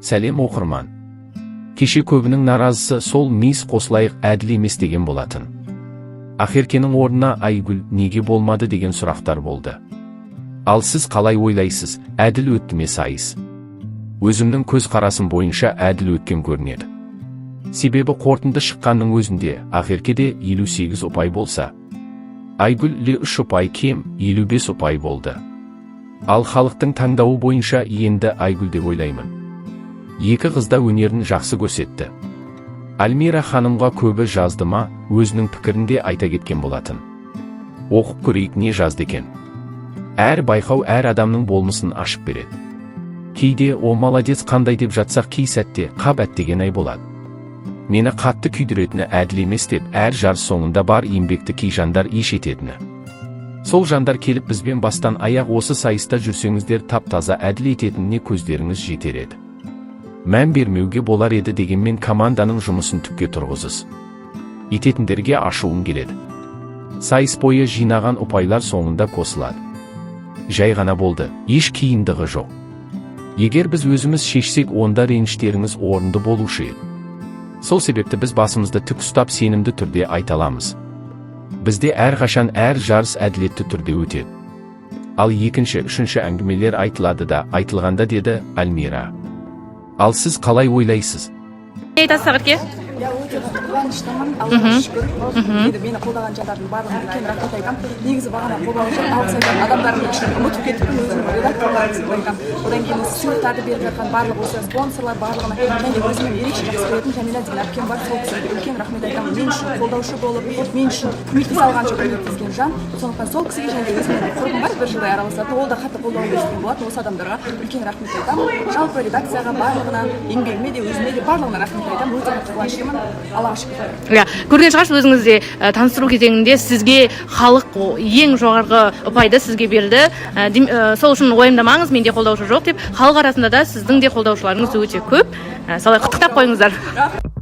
Сәлем, оқырман! Кеше көбінің наразысы сол «Мисс қосылайық, әділ емес» деген болатын. Ақеркенің орнына Айгүл неге болмады деген сұрақтар болды. Ал сіз қалай ойлайсыз, әділ өтті ме сайыс? Өзімнің көзқарасым бойынша, әділ өткен көрінеді. Себебі қорытынды шыққанның өзінде Ақеркеде 58 ұпай болса, Айгүлде 3 ұпай кем, 55 ұпай болды. Ал халықтың таңдауы бойынша енді Айгүл деп ойлаймын. Екі қыз да өнерін жақсы көрсетті. Альмира ханымға көбі жазды ма, өзінің пікірін де айта кеткен болатын. Оқып көрейік, не жазды екен. Әр байқау әр адамның болмысын ашып береді. Кейде «О, молодец, қандай» деп жатсақ, кей сәтте «Қап, әттеген ай» болады. Мені қатты күйдіретіні, әділ емес деп әр жарыс соңында бар еңбекті кей жандар еш ететіні. Сол жандар келіп, бізбен бастан аяқ осы сайыста жүрсеңіздер, тап таза әділ ететініне көздеріңіз жетер еді. Мән бермеуге болар еді, дегенмен команданың жұмысын түкке тұрғызыз ететіндерге ашуым келеді. Сайыс бойы жинаған ұпайлар соңында қосылады. Жай ғана болды, еш қиындығы жоқ. Егер біз өзіміз шешсек, онда реніштеріңіз орынды болушы еді. Сол себепті біз басымызды тік ұстап, сенімді түрде айта аламыз: бізде әрқашан әр жарыс әділетті түрде өтеді. Ал екінші, үшінші әңгімелер айтылады да айтылғанда, деді Альмира. Ал сіз қалай ойлайсыз? Не айтасыз, Ақерке? Иә, өте қатты қуаныштымын, Аллаға шүкір. Енді мені қолдаған жандардың барлығына үлкен рахмет айтамын. Негізі бағана қолдаушы, алғыс айтқан адамдардың ішін ұмытып кетіппін. Өзімнің редакторларымызды айтамын, одан кейін осы сыйлықтарды беріп жатқан барлық осы спонсорлар, барлығына және өзімнің ерекше жақсы көретін Жәмила деген әпкем бар, сол кісіге де үлкен рахмет айтамын. Мен үшін қолдаушы болып, мен үшін көмектесе алғанша көмектескен жан. Сондықтан сол кісіге және де өзімнің құрбым бар, бір жылдай араласатын, ол да қатты қолдау көрсеткен болатын. Осы адамдарға үлкен рахмет айтамын. Жалпы редакцияға, барлығына, еңбегіме де, өзіме де, барлығына рахмет айтамын. Өте қатты қуаныштымын, Аллаға шүкір. Иә, көрген шығарсыз өзіңіз де, таныстыру кезеңінде сізге халық ең жоғарғы ұпайды сізге берді. Сол үшін уайымдамаңыз, менде қолдаушы жоқ деп. Халық арасында да сіздің де қолдаушыларыңыз өте көп. Солай құттықтап қойыңыздар.